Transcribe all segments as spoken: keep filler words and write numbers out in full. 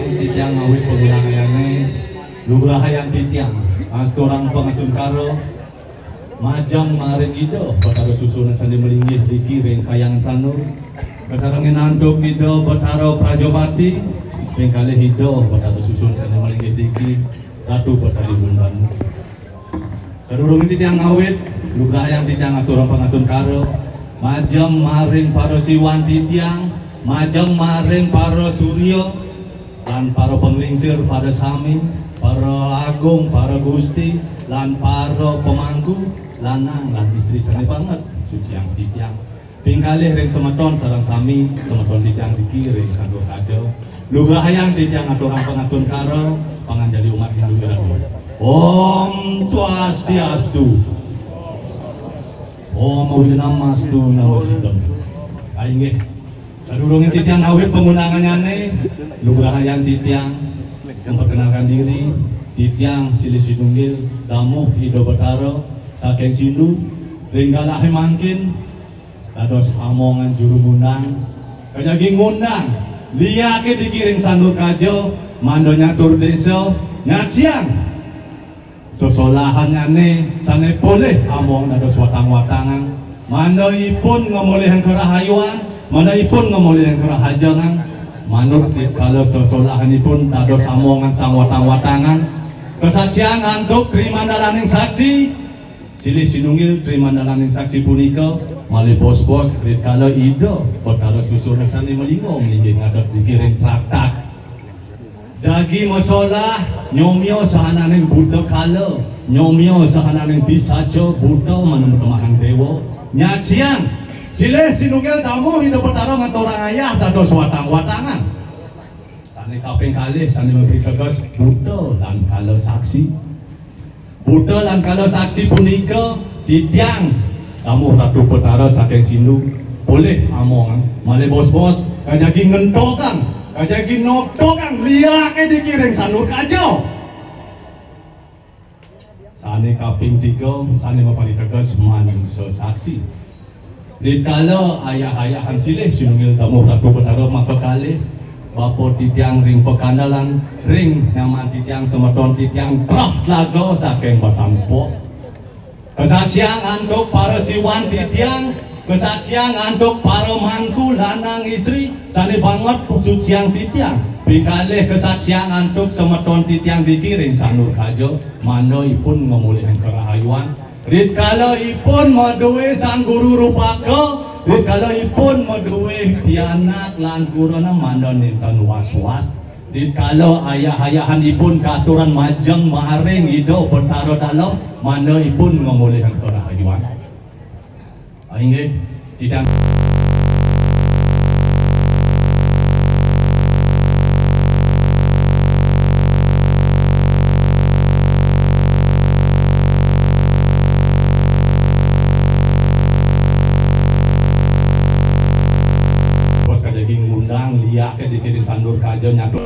Titiang ngawit pangundanganyané, lugrahayang titiang ngasturang pangastungkara majeng maring Ida Betara Susunan sané malinggih driki ring Kahyangan Sanur, kasarengin antuk Ida Betara Prajapati, ping kalih Ida Betara Susunan sané malinggih driki Ratu Betari Bun Banu. Sadurungé titiang ngawit, lugrahayang titiang ngaturang pangastungkara majeng maring para siwan titiang, majeng maring para surya, lan para panglingsir pada sami, para agung, para gusti, lan para pamangku, lanang lan istri sané banget, suciang titiang. Ping kalih ring semeton sareng sami, semeton titiang niki ring Sanur Kaja. Lugrahayang titiang ngaturang pangastungkara, panganjali umat Hindu irama. Om Swastiastu. Om Awighnamastu Namo Siddham. Ah, inggih. Sadurungé titiang ngawit pangundanganyané, lugrahayang titiang memperkenalkan diri, titiang silih sinunggil Damuh Ida Betara saking Sindu, ring galahé mangkin dados amongan juru ngundang, kajagi ngundang liaké driki ring Sanur Kaja, mangda nyatur désa, nyaksiang sesolahannyané sané polih among dados watang-watangan, mangda ipun ngamolihang karahayuan, mangda ipun ngamolihang karahajengan, manut rikala sesolahanipun dados amongan sang watang-watangan, kasaksiang antuk trimandalaning saksi, silih sinunggil trimandalaning saksi punika, malih bos-bos rikala Ida Betara Susunan sané malingga malinggih ngadeg driki ring traktak. Jagi masolah, nyomia sahananing buta kala, nyomia sahananing pisaca buta manut temahang déwa. Nyaksiang, silih sinunggil Damuh Ida Betara ngaturang ayah dados watang-watangan. Sané kaping kalih, sané mapiteges buta lan kala saksi. Buta lan kala saksi punika titiang Damuh Ratu Betara saking Sindu, polih among malih bos-bos, kajagi ngentogang, kajagi noktogang liaké driki ring Sanur Kaja. Sané kaping tiga, sané mapariteges manusa saksi. Rikala ayah-ayahan silih sinunggil Damuh Ratu Betara makakalih, bapa titiang ring pakandalan, ring nyaman titiang, semeton titiang, trah tlaga saking Batampak. Kasaksiang antuk para siwan titiang, kasaksiang antuk para mangku lanang istri, sané banget suciang titiang. Ping kalih kasaksiang antuk semeton titiang driki ring Sanur Kaja, mangda ipun ngamolihang karahayuan. Rikala ipun madué Sang Guru Rupaka, rikala ipun madué pianak lan guruna, mangda nénten was-was. Rikala ayah-ayahan ipun katuran majeng maring Ida Betara Dalem, mangda ipun ngamolihang karahayuan. Ah, inggih, titiang. Bos kajagi ngundang liaké driki ring Sanur Kaja nyatur.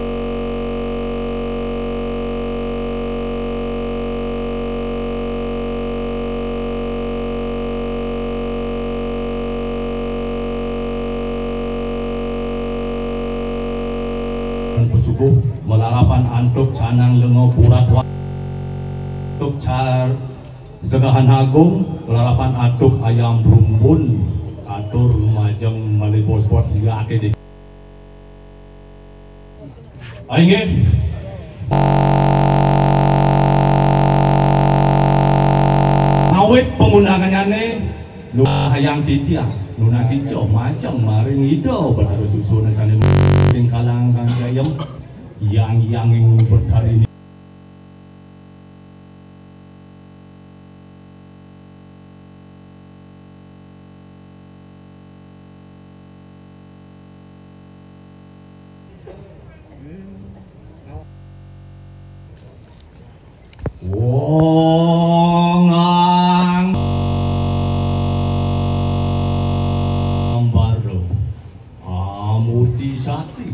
Pesuguh malarapan antuk canang lenga burat wa-, antuk car segahan agung, malarapan antuk ayam brumbun, atur majeng malih bos-bos liaké di. Ah, inggih. Ngawit pangundangannyané, lugrahayang titiang nunas ica majeng maring Ida Betara Susunan sané ring kalangan gayem, yang yang ing Betari. Wong ang ambara amuti sati,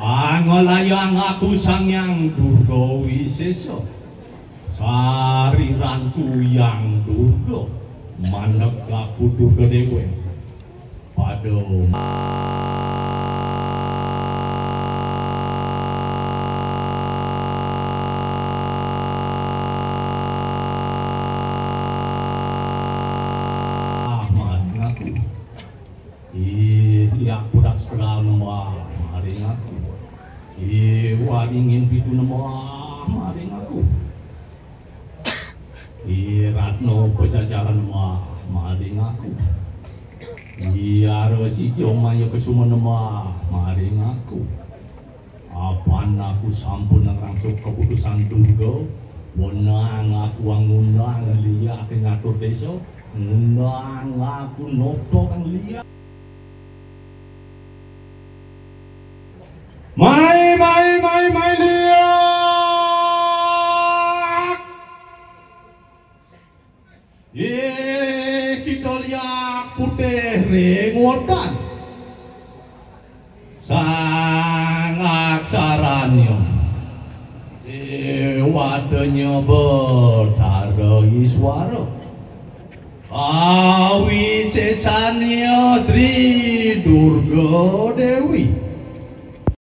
angelayang aku Sang Hyang Durga Wisésa. Sariranku Hyang Durga, mandeg aku Durga Déwa. Pada Iwaringin pitu nemah maring aku. Iratna pajajaran nemah maring aku. Iara sija maya kesuma nemah maring aku. Apan aku sampun ngrangsuk kaputusan Durga, wenang aku ngundang liak ngatur desa, ngundang aku noto kang liak. Mai, mai, mai, mai liak. Ih, kita liak putih ring wetan. Sang aksaranya. Déwatanya Betara Iswara. Awisesanya Sri Durga Dewi.